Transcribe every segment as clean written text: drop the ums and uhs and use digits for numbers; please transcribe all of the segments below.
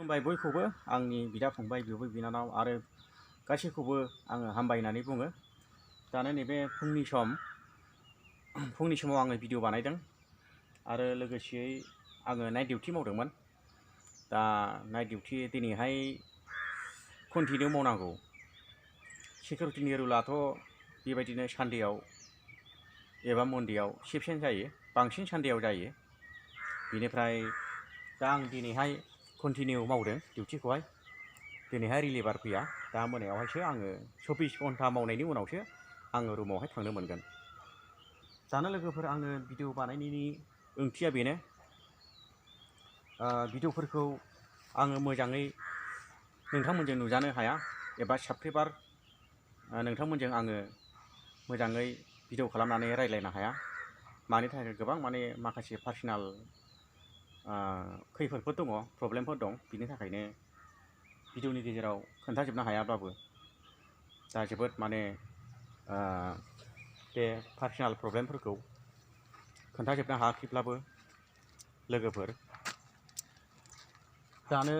खुलुमबाय बयखौबो आंनि बिदा फंबाय बिब' बिनानाव आरो गासैखौबो आङो हामबायनानै बुङो। दानो नैबे फुंनि समाव आङो भिडिअ बानायदों आरो लोगोसेयै आङो नाइट डिउटि मावदोंमोन। दा नाइट डिउटि दिनैहाय कन्टिनिउ मावनांगौ। सिकिउरिटिनि रुलाथ' बेबायदिनो सानडेआव एबा मन्डेआव शिफ्ट जायो, बांसिन सानडेआव जायो। बेनिफ्राय दा आं दिनैहाय कन्टिनिउ मावदों डिउटिखौहाय। दिनैहाय रिलिभार फैया, दा मोनायावहायसो आङो 24 घन्टा मावनायनि उनावसो आङो रुमावहाय थांनो मोनगोन। जानो लोगोफोर, आङो भिडिअ बानायनायनि ओंथिया बेनो, भिडिअफोरखौ आङो मोजाङै नोंथांमोनजों नुजानो हाया एबा साबस्क्राइबार नोंथांमोनजों आङो मोजाङै भिडिअ खालामनानै रायज्लायनो हाया। मानि थाखाय गोबां माखासे पार्सनेल खैफोदफोर दङ, प्रब्लेमफोर दं। बिनि थाखायनो भिडिअनि गेजेराव खोन्थाजोबनो हायाब्लाबो दा जोबोद बे पार्सनेल प्रब्लेमफोरखौ खोन्थाजोबनो हायाखैब्लाबो लोगोफोर, दानो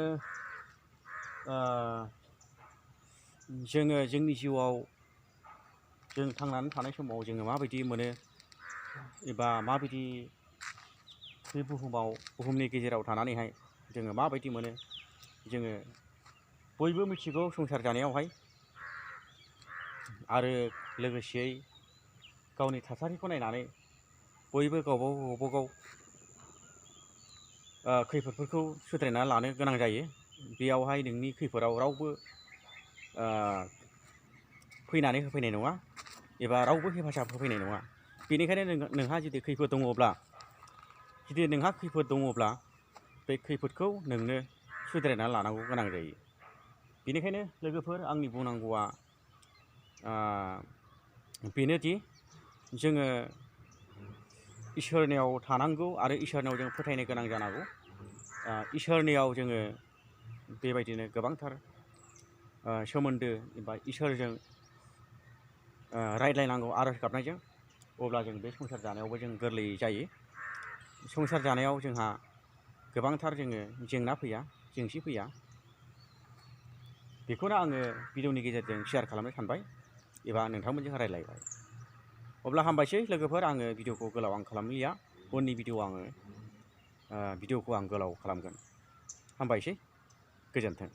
जोङो जोंनि जिउआव जों थांनानै थानाय समाव जोङो माबायदि मोनो एबा माबायदि बे बुहुमनि गेजेराव थानानैहाय जोङो माबायदि मोनो, जोङो बयबो मिथिगौ संसार जानायावहाय। आरो लोगोसेयै गावनि थासारिखौ नायनानै बयबो गावबागाव खैफोदफोरखौ सुद्रायना लानो गोनां जायो। बेयावहाय नोंनि खैफोदाव रावबो फैनानै होफैनाय नङा एबा रावबो हेफाजाब होफैनाय नङा। बेनिखायनो नोंहा जुदि खैफोद दङब्ला बे खैफोदखौ नोंनो सुद्रायनानै लानांगौ गोनां जायो। बेनिखायनो लोगोफोर, आंनि बुंनांगौआ बेनोदि जोङो इसोरनियाव थानांगौ आरो इसोरनियाव जों फोथायनो गोनां जानांगौ। इसोरनियाव जोङो बेबायदिनो गोबांथार सोमोन्दो एबा इसोरजों रायज्लायनांगौ आरज गाबनायजों, अब्ला जों बे संसार जानायावबो जों गोरलै जायो। संसार जानायाव जोंहा गोबांथार जेंना फैया, जेंसि फैया। बेखौनो आङो भिडिअनि गेजेरजों शेयार खालामनो सानबाय एबा नोंथांमोनजों रायज्लायबाय। अब्ला हामबायसै लोगोफोर, आङो भिडिअखौ गोलाव खालामलिया। उननि भिडिअखौ आं गोलाव खालामगोन। हामबायसै, गोजोन्थों।